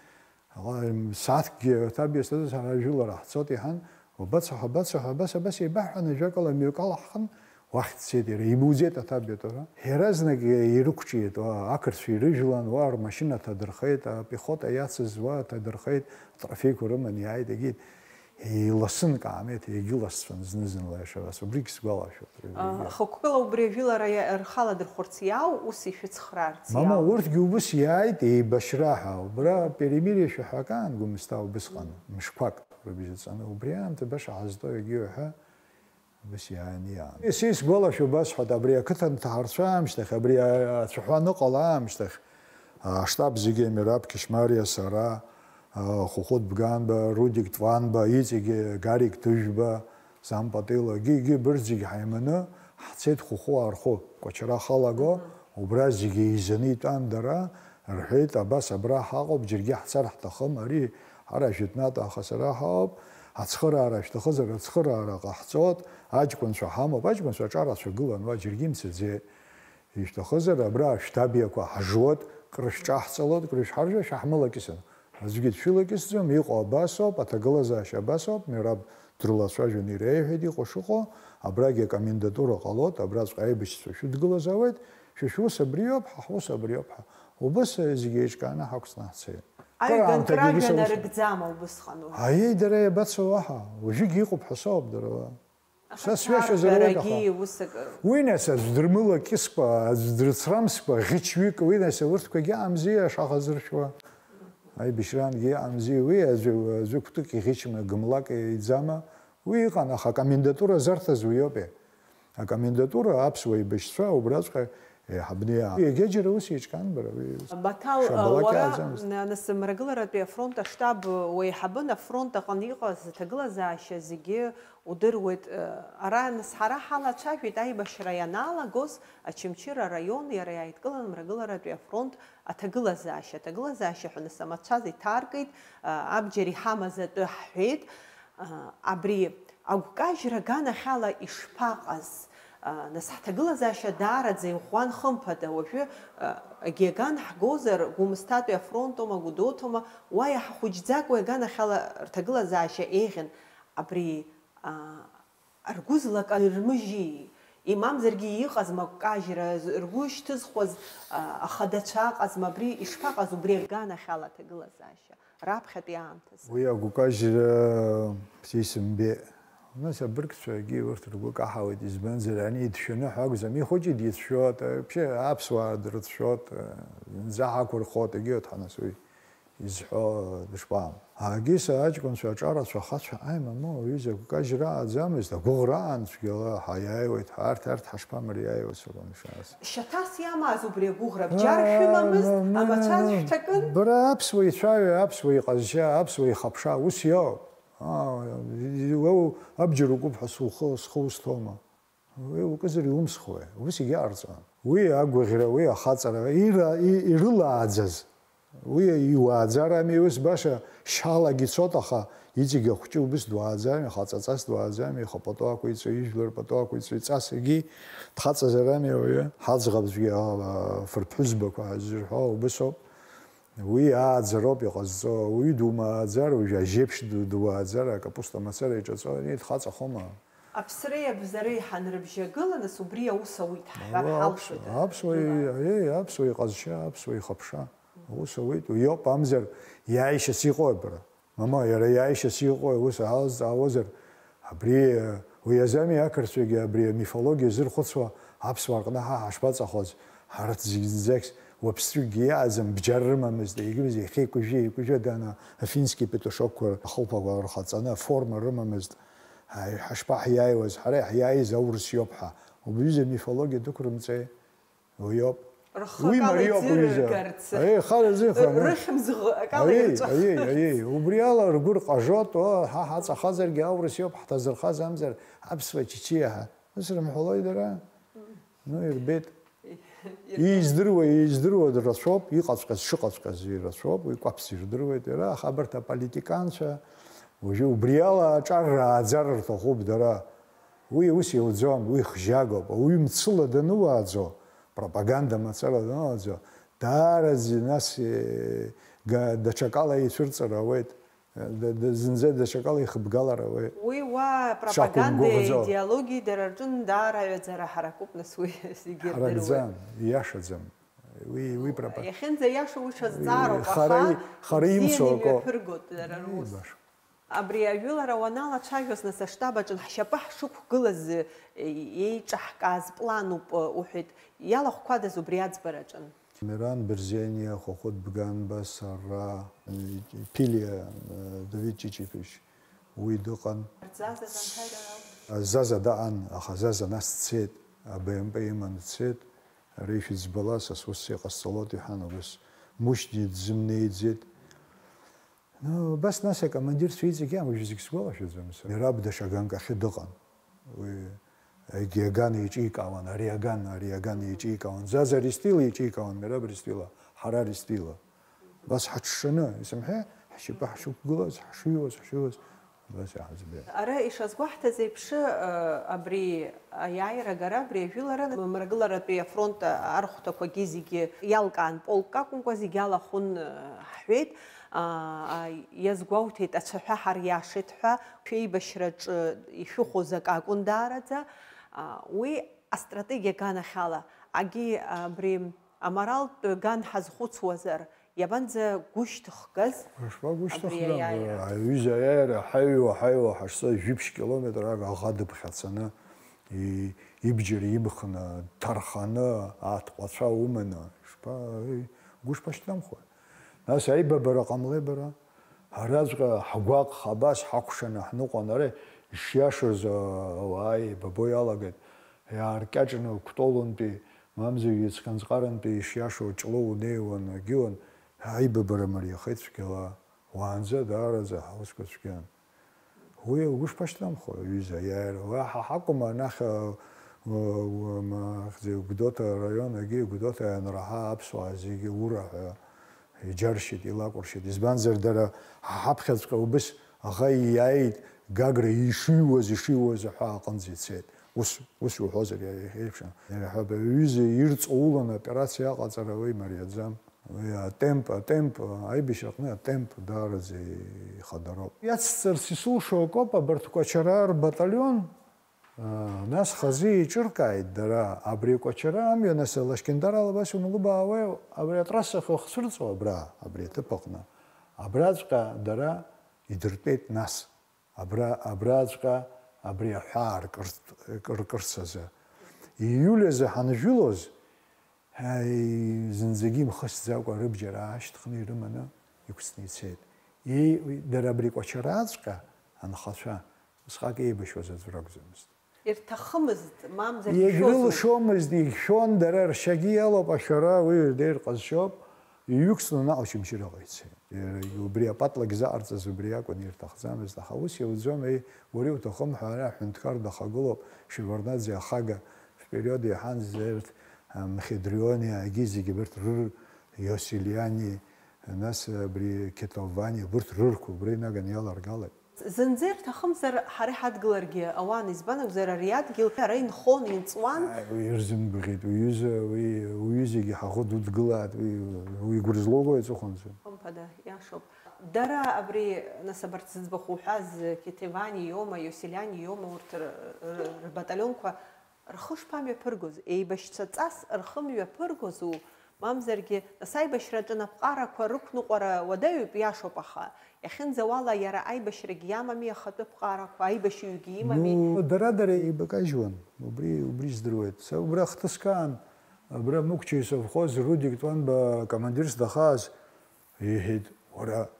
Ала, сааҭкгьы аҭабиа сҭазар, ҳара ажәылара ҳцот иҳан, убацо, ҳабацо ҳәа абас, абас еибаҳҳәан, ажәакала, мҩакала ҳхын, уахь дцеит иара, имуӡеит аҭабиатәара. Иаразнак ирықәҿиеит, уа, ақырҭцәа ирыжәлан, уа, рмашьына ҭадырхеит, апехота иацыз, уа, ҭадырхеит, атрофеиқәа рыман иааит, егьит. Еиласын Каамеҭ, егьыласцәан зны-зынла иашарас, убригь сгәалашәоит. Ахықәкыла убри ажәылара рхаладырхәырц иаау, ус ишәыцхраарц иаау. Мама, урҭгьы убыс иааит, еибашьра ҳәа. Убра перемирие шәаҳәа акаан Гәымсҭа убысҟан, мышқәак рыбжьаҵаны. Убри аамҭа баша ҳазҭо егьиу ҳәа убыс иааины иаан. Са исгәалашәо басҳәоит, абри ақыҭан ҭаҳарцәа аамышьҭахь, абри ацәаҳәа аныҟала аамышьҭахь, аштаб зегьы Мераб Кьышьмариа, сара, Хәыхәыт Бганба, Рудик Тҟәанба, иҵегьы Гарик Ҭыжәба, Зам Патила, егьи, егьи, бырҭ зегь ҳаиманы ҳцеит Хәыхәыт Архәы, Кәачара халаго, убра зегь еизаны итәан дара, рҳәеит, абас абра ҳаҟоуп, џьаргьы ҳцар ҳҭахым, ари ҳара жәытәнатә аахыс ара ҳаҟоуп, ацхыраара шәҭахызар, ацхыраара ҟаҳҵоит, аҷкәынцәа ҳамоуп, аҷкәынцәа аҿарацәа гылан уа, џьаргьы имцаӡеит. Ишәҭахызар, абра ашәҭабиақәа ҳжуеит, крышәҿаҳҵалоит, крышәҳаржәуеит, шәаҳмылакьысыр. Аӡәгьы дшәылакьысӡом, иҟоу абасоуп, аҭагылазаашьа абасоуп, Мераб дрылацәажәон, иреиҳәеит иҟоу шыҟоу, абрагьы акомендатура ҟалоит, абраҵәҟьа аибашьцәа шәыдгылаз ауеит, шәа шәус абриоуп, ҳа ҳус абриоуп ҳәа. Убыс зегьы еиҿкааны ҳақәҵны ҳцеит. Аҩбатәи Кыр аамҭагьы убыс ражәа аус. Нарыгӡама убысҟан уажәы? Аиеи, дара иабацо уаҳа, уажәыгьы иҟоуп ҳәа соуп дара уа. Са сҩашьозар уеит, аха. Ҳәарагьы ус акы. Уи нас аӡә дрымылакьыскәа, аӡә дрыцрамскәа, ӷьычҩык, уи нас урҭқәагьы амзи ашаха зыршәуа. Аибашьрангьы амзи, уи аӡәы, аӡәы кәтык иӷьычма, гымлак иӡама? Уи иҟан, аха акомендатура зарҭаз уиоупе. Акомендатура аԥсуа еибашьцәа убраҵәҟьа еиҳабны иаан. Егьаџьара ус еиҿкаан бара, уи. Баҭал, шабалак уара, иааӡамызт. Нас Мрагыларатәи афронт аштаб уеиҳабын, афронт аҟны иҟаз аҭагылазаашьа зегьы удыруеит. Ара, нас, ҳара ҳалацәажәеит аибашьра ианалагоз, Очамчыра араион иара иааидкылан Мрагыларатәи афронт аҭагылазаашьа. Аҭагылазаашьа ҳәа нас амацәаз иҭаркит, абџьар иҳамаз атәы ҳҳәеит. Абри агәкажьра аганахьала ишԥаҟаз? Нас ҳҭагылазаашьа даараӡа иӷәӷәан, хымԥада, уажәы, егьи аган ҳгозар, Гәымсҭатәи афронтома, Гәдоуҭома, уа иаҳа хәыҷӡак уи аганахьала рҭагылазаашьа еиӷьын. Абри, ргәы злаканырмыжьи, имамзаргьы иҟазма агәкажьра, ргәы шьҭызхуаз, ахадацәа ыҟазма, абри ишԥаҟаз убри аганахьала аҭагылазаашьа? Раԥхьатәи аамҭазы. Уи агәкажьра сисымбеит. Нас абыргцәагьы урҭ ргәы каҳауеит, избанзар, ани дшәаны ҳәа акәӡам, ихәыҷы дицәшәоит, вообще аԥсуаа дрыцәшәоит, зынӡа ҳақәырхоит, егьиуеит ҳа нас уи изҳәо дышԥаам. Агиса аҷкәынцәа аҿарацәа ахацәа, аи, мамоу, аҩыза агәкажьра ааӡамызт, агәыӷра аан цәгьала ҳаиааиуеит, арҭ, арҭ ҳашԥамыриааиуаз сакәын шаас. Шьаҭас иамаз убри агәыӷра, бџьар шәымамызт, амацәаз шәҭакын? Бара аԥсуа ицәаҩа, аԥсуа иҟазшьа, аԥсуа ихаԥша, ус иоуп. Аа, уа абџьар укуп ҳәа сухы, схы усҭома? Уи укызар иумсхуеи? Ус егьаҟарҵон. Уи агәаӷьра, уи ахаҵара, ира-, и-, ирылааӡаз. Уи иуааӡарами, ус баша шьалагьы ицот, аха иҵегь ахәҷы убыс дуааӡами, хаҵаҵас дуааӡами, ихы апату ақәиҵо, ижәлар пату ақәиҵо, иҵасгьы дхаҵазарами ауаҩы? Ҳаӡӷабцәгьа, а, фырԥҳәызбақәа ҳаззырҳәо убысоуп. Уи ааӡароуп иҟазҵо, уаҩы думааӡар, уажәы ажьеиԥш ду-, дуааӡар, акапуста мацара иҿаҵо, ани дхаҵахома? Аԥсреи абзареи ҳанрыбжьагыла, нас убри аус ауит ҳҳәар Ала ҳалшоит, аԥсуа, аԥсуа, аԥсуа, еи, аԥсуа иҟазшьа, аԥсуа ихаԥша. Аус ауеит, уи иоуп, амзар иааишьас иҟои бара? Мама, иара иааишьас иҟои, ус аалзҵаауазар? Абри, уи азами ақырҭцәагьы абри амифологиа зырхәыцуа аԥсуаа рҟны ҳа ҳашԥаҵахоз? Ҳарҭ зегь зынӡакгьы уаԥсҵәыкгьы иааӡам, бџьар рымамызт, егьырҭ иахьеикәыжәжәа-еикәыжәжәа дана афински петушокқәа рхылԥақәа рхаҵаны аформа рымамызт. Ҳа-, ҳашԥаҳиааиуаз, ҳара иаҳиааиз аурыс иоуп ҳәа. Убри аҩыза амифологиа дықәрымҵеи? Уи ауп. Рхы Уи акала мариоуп, уҩыза. Иӡыргарц. Аиеи, хара зыхра, ну. Рыхьымӡӷ акала Аиеи, ирҵәахырц. Аиеи, аиеи. Убри ала ргәы рҟажоит, о, ҳа ҳаҵахазаргьы аурыс иоуп, ҳҭазырхаз амзар аԥсуа чычиа ҳәа. Ус рымҳәалои дара? Ну, ирбеит. Издыруа, издыруа рацәоуп, иҟаҵәҟьаз шыҟаҵәҟьаз ирацәоуп, уи кәаԥс ирдыруеит иара, аха абарҭ аполитиканцәа, уажәы убри ала аҿар рааӡар рҭахуп дара. Уи ус иауӡом, уи хжьагоуп. Ауаҩы мцыла дануааӡо, пропаганда мацара дануааӡо, даараӡа нас, е, га-, даҽакала ицәырҵыр ауеит. Д-, д-, зынӡа даҽакала ихыбгалар ауеит. Уи уа пропагандеи аидеологиеи дара рҿын даара аҩаӡара ҳаракуп, нас уи зегьы ирдыруеит. Ҳаракӡам, ииашаӡам. Уи, уи пропа-, Иахьынӡаиашоу уи ҽазҵаароуп, Хара аха и-, хара бзианы имцо акоуп. Имҩаԥыргоит дара рус. Баша. Абри ажәылара уаналацәажәоз, нас, аштаб аҿы ҳшьапы ҳшықәгылаз, э, еиҿаҳкааз плануп, э, уҳәеит. Иалахәқәадаз убри аӡбараҿы? Миран Берзениа, Хәыхәыт Бганба, сара, э, Ԥилиа, э, Давид Ҷиҷиԥишь, уи дыҟан. Заза занҭаҩрала? Заза даан, аха Заза нас дцеит, А Б М П иманы дцеит. Ари шәыӡбала, са сус иҟасҵалоит, иҳәан, убас Мушьни дсымнеиӡеит. Ну, убас нас акомандирцәа иҵегьы, уажәы зегь сгәалашәаӡом, са. Мераб даҽа аганк ахьы дыҟан. Уи егьи аган еиҿикаауан, ари аган, ари аган еиҿикаауан. Заза Ристила еиҿикаауан, Мераб Ристила, ҳара Ристила. Убас ҳаҽшаны, исымҳәеи, ҳшьапы ҳшықәгылаз, ҳшыҩуаз, ҳшыҩуаз. Убас иаҳаӡбеит. Ара ишазгәаҳҭаз еиԥш, э, абри аиааира агара, абри ажәылара, мрагыларатәи афронт архәҭақәагьы зегьы иалкаан, полкк акәымкәа зегьы алахәын, э, ҳҳәеит. А, а, иазгәоуҭеит, ацәаҳәа ҳариашеит ҳәа, шәеибашьраҿы ишәыхәоз акы акәын даараӡа. А, уи астратегиа аганахьала, агьи абри аморалтә ган ҳазхәыцуазар, иабанӡагәышьҭыхгаз абри Ишԥагәышьҭыхгам? Аиааира? Аҩыза аиааира ҳаҩуа, ҳаҩуа, ҳашцоз жәиԥшь километрак аӷа дыԥхьацаны, и-, ибџьар имхны, дҭарханы, атҟәацәа уманы, ишԥа-, гәышԥашьҭнамхуа? Нас аибабара ҟамлеи бара? Араҵәҟьа ҳгәаҟ-, абас ҳакәшаны ҳныҟәон, ара ишиашаз, а, ауаа еибабо иалагеит. Иааркьаҿны Кәтолынтәи, мамзаргьы Цхьанҵҟарантәи ишиашоу Ҷлоу унеиуан, агьиуан, аибабара мариахеит цәгьала. Уаанӡа даараӡа ҳусқәа цәгьан. Уи угәы шԥашьҭнамхо, аҩыза, аиааира? Уаҳа ҳакәым, анахь, а, у-, у-, ма-, ахьӡ-, Гәдоуҭа араион, егьи Гәдоуҭа ианраҳа аԥсуаа зегьы ура ҳәа иџьаршьеит, илакәыршьеит. Избанзар, дара ҳа ҳаԥхьаҵәҟьа убыс аӷа иааит, Гагра ишыҩуаз, ишыҩуаз аҳәаа аҟынӡа ицеит. Ус, ус иуҳәозар, иа-, иа-, еиԥшын. Иара ҳәа, аҩыза ирҵауланы аоперациа аҟаҵара уи мариаӡам. Уи атемп, атемп, аибашьраҟны атемп даараӡа ихадароуп. Иацсҵарц исылшо акоуп абарҭ Кәачараа рбаталион, а, нас хазы еиҿыркааит дара, абри Кәачараа амҩа, нас Лашькьындар Алабас иунлыбаауеи, абри атрассахь уахцәырҵуа абра, абри аҭыԥ аҟны. Абраҵәҟьа дара идыртәеит нас. Абра, абраҵәҟьа абри аҳәаа ркырт-, ркырц азы. Ииуль азы ҳанжәылоз, аи, зынӡагьы имхысӡакәа рыбџьар аашьҭхны ирыманы иқәҵны ицеит. Еи-, дара абри Кәачарааҵәҟьа анхацәа, усҟак еибашьуаз аӡә ракәӡамызт. Ирҭахымызт, мамзар ишәозу? Егьрылшомызт, егьшәон, дара ршьагьы иалоуп ашәара, уи ирдеир ҟазшьоуп. Иҩықәҵны наҟ Очамчыраҟа ицеит. Иара убри апатлак заҟарҵаз убри акәын, ирҭахӡамызт, аха ус иауӡом, еи, уара иуҭахым ҳәа ара аҳәынҭқар дахагылоуп, Шеварднаӡе ахага, впериод иаҳан, урҭ, а, Мхедриониагьы зегьы абарҭ рыр, Иосилиани, нас абри Кетовани, убырҭ рырқәа убра инаганы иаларгалеит. Зынӡа ирҭахымзар, ҳара иҳадгыларгьы ауан, избан акәзар, ари адгьыл ара инхон, инҵуан. Ааи, уи ирзымгәаӷьит, уҩыза, уи, уҩызагьы ҳаӷоу дудгылааит, уи, уи игәра злоугои аҵыхәанӡа? Хымԥада, иашоуп. Дара абри, нас, абарҭ зыӡбахә уҳәаз, Кетевани иоума, Иоселиани иоума, урҭ р-, р-, рбаталионқәа рхы шԥамҩаԥыргоз, еибашьцәаҵас рхы мҩаԥыргозу, мамзаргьы, нас, аибашьраҿы анапҟарақәа рықәныҟәара уадаҩуп, иашоуп, аха иахьынӡауала иара аибашьрагьы иамами, ахатәы ԥҟарақәа, аибашьҩгьы имами. Ну, дара-дара еибакажьуан, убри, убри здыруеит. Са убра хҭыскаан, абра Мықәча исовхоз Рудик Тҟәанба командирс дахааз, иҳәеит, уара,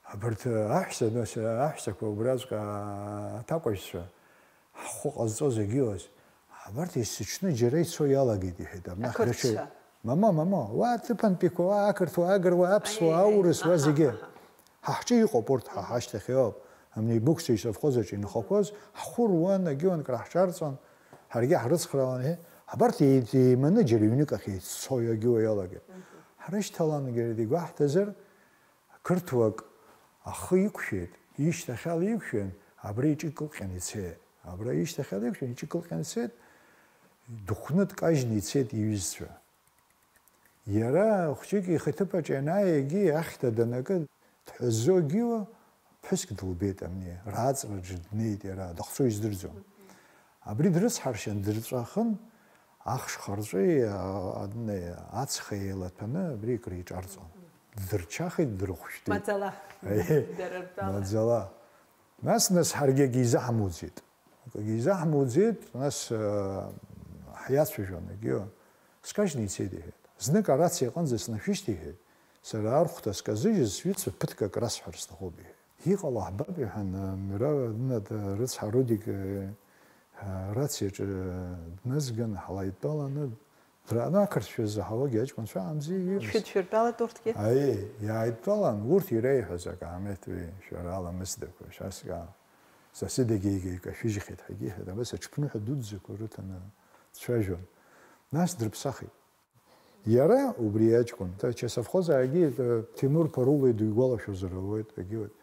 Абарҭ аҳәса, нас, аҳәсақәа убраҵәҟьа аҭакәажәцәа, ҳхәы ҟазҵо зегьы ыҟаз, абарҭ есыҽны џьара ицо иалагеит, иҳәеит, абнахь даҽа. Ақырҭцәа. Мама, мама, уа аҭыԥантәиқәа, уа ақырҭуа, агыруа, аԥсуа, Аиеи, аиеи, аурыс, уа аҳа, зегьы. Аҳа. Ҳа ҳҿы иҟоуп урҭ, ҳа ҳашьҭахь иоуп. Абни Бықәса исовхоз аҿы инхақәоз, ҳхәы руан, агьыуан краҳҿарҵон, ҳаргьы ҳрыцхраауан, еҳе, абарҭ еи-, еиманы џьара ҩнык ахь еиццо иагьыуа иалагеит. Мгм. Ҳрышьҭалан, егьара дигәаҳҭазар, Қырҭуак ахы иқәшәеит, ишьҭахьала иқәшәан, абра иҿы икылҟьан ицеит. Абра ишьҭахьала иқәшәан, иҿы икылҟьан ицеит, дыхәны дкажьны ицеит иҩызцәа. Иара хәҷык ихаҭыԥаҿ ианааи, егьи ахьҭа данакы, дҳәазо егьиуа, ԥҳәыск дылбеит абни, рааҵраҿы днеит иара, дахьцо издырӡом. Абри дрыцҳаршьан, дырҵәахын, ахш харҵәеи, а, а, ацха еилаҭәаны абри акыр иҿарҵон. Дырчахеит, дырхәшәтәит. Маӡала. Аиеи. Дара ртәала. Маӡала. Нас, нас ҳаргьы акгьы изаҳмуӡеит. Акгьы изаҳмуӡеит, нас, э, ҳиацәажәон, егьиу. Скажьны ицеит, иҳәеит. Знык арациа аҟынӡа снашәышьҭ, иҳәеит. Сара архәҭа сказыжьыз сҩызцәа ԥыҭк акрасҳәар сҭахуп, иҳәеит. Иҟало ҳбап, иҳәан, Мира, д-, рыцҳа Рудик, э, арациаҿы днызган, ҳлаидтәаланы, дра-, ну, ақырҭшәа ззаҳауагьы аҷкәынцәа амзи, ииҳәаз. Шәыдшәыртәалеит урҭгьы? Аиеи, иааидтәалан, урҭ иреиҳәаз акаамеҭ уи, шәара аламысдақәа, шәасга. Са сыдагьы икашәыжьхьеит ҳәагьы иҳәеит, абас аҽԥныҳәа дуӡӡақәа рыҭаны дцәажәон. Нас дрыԥсахит. Иара убри аҷкәын, ачасовхоз аагьы, э, Ҭемур Ԥарулеи дигәалашәозар ауеит, егьиуеит.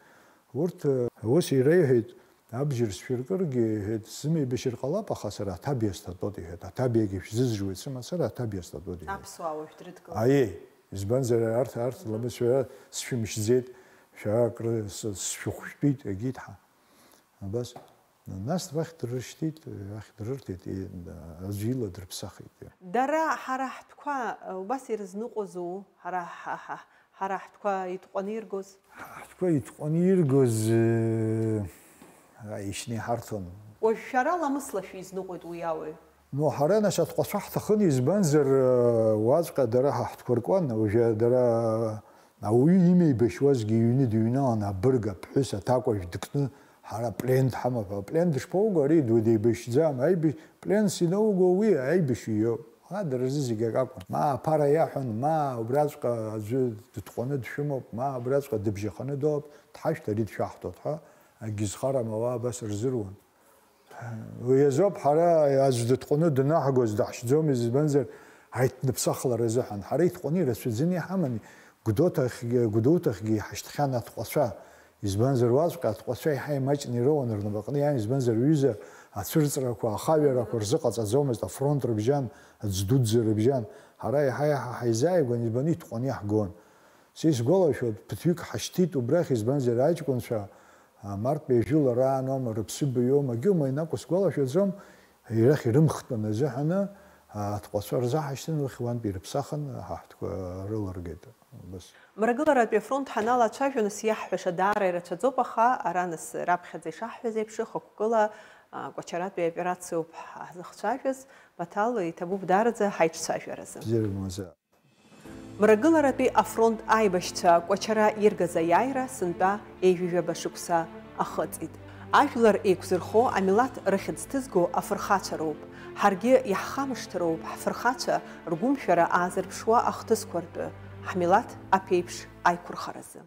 Урҭ, э, ус иреиҳәеит, абџьар сшәыркыргьы, иҳәеит, сзымеибашьыр ҟалап, аха сара аҭабиа статәот, иҳәеит, аҭабиагьы шәзызжуеит сымацара, аҭабиа статәот, иҳәеит. Аԥсуаа уажә дрыдгылоит. Аиеи, избанзар, арҭ, арҭ ламыс шәара сшәымшьӡеит, шәара акры с-, сшәыхәшәтәит, егьит ҳа. Абас, нас уахь дрыршьҭит, уахь дрырҭеит, и-, аӡәы ила дрыԥсахит. Дара ҳара ҳтәқәа, убас ирызныҟәозу, ҳара ҳа-, ҳа-, ҳара ҳтәқәа итҟәаны иргоз? Ҳтәқәа итҟәаны иргоз, э, ишьны иҳарҭон. Уажә шәара ламысла шәизныҟәеит уи ауаҩ? Ну, ҳара нас атҟәацәа ҳҭахын, избанзар, э, уаҵәҟьа дара ҳа ҳтәқәа ркуан, уажәы дара, э, ауаҩы имеибашьуазгьы иҩны дыҩналан, абырг аԥҳәыс аҭакәажә дыкны, ҳара плен дҳамоуп ҳәа. Плен дышԥоуго, ари ду деибашьӡам, аибашь-, пленс иноуго уи аибашьҩы иоуп. Ҳа дара рзы зегь акакәын. Ма аԥара иаҳәон, ма убраҵәҟьа аӡәы дытҟәаны дшәымоуп, ма убраҵәҟьа дыбжьаханы дыҟоуп, дҳашәҭ, ари дшәаҳҭоит ҳәа, агьызхарам ауаа абас рзыруан. Уи азоуп ҳара аӡә дытҟәаны днаҳгоз даҳшьӡомызт, избанзар, аиҭныԥсахлара азыҳәан. Ҳара итҟәаны ирацәаӡаны иҳаман, Гәдоуҭахьгьы, Гәдоуҭахьгьы иҳашьҭхьан атҟәацәа. Избанзар, уаҵәҟьа атҟәацәа еиҳа имаҷны ироуан рнапаҟны иаан, избанзар, рҩыза ацәырҵрақәа, ахаҩарақәа рзыҟаҵаӡомызт, афронт рыбжьан, аӡә дуӡӡа рыбжьан. Ҳара еиҳа-еиҳа ҳаизааигәан, избан, итҟәаны иаҳгон. Са исгәалашәоит, ԥыҭҩык ҳашьҭит убрахь, избанзар, аҷкәынцәа, а, мартәи жәылара аан аума, рыԥсыбаҩ иоума, егьиума, ианакәу сгәалашәаӡом, ирахь ирымхтәын азыҳәаны, а, атҟәацәа рзаҳашьҭын, уахь уантәи ирыԥсахын, ҳа ҳтәқәа рылыргеит. Убас. Мрагыларатәи афронт ҳаналацәажәо, нас иаҳҳәаша даара ирацәаӡоуп, аха ара нас раԥхьаӡа ишаҳҳәаз еиԥш, хықәкыла, а, Кәачаратәи аоперациоуп ҳзыхцәажәаз, Баҭал, иҭабуп даараӡа ҳаиҿцәажәаразы. Бзиара бымаза. Мрагыларатәи афронт аибашьцәа Кәачара иргаз аиааира сынтәа ҩажәижәаба шықәса ахыҵит. Ажәлар еиқәзырхо, амилаҭ рыхьӡ ҭызго афырхацәа роуп. Ҳаргьы иаҳхамышҭроуп ҳфырхацәа ргәымшәара аазырԥшуа ахҭысқәа ртәы, ҳмилаҭ аԥеиԥш аиқәырхаразы.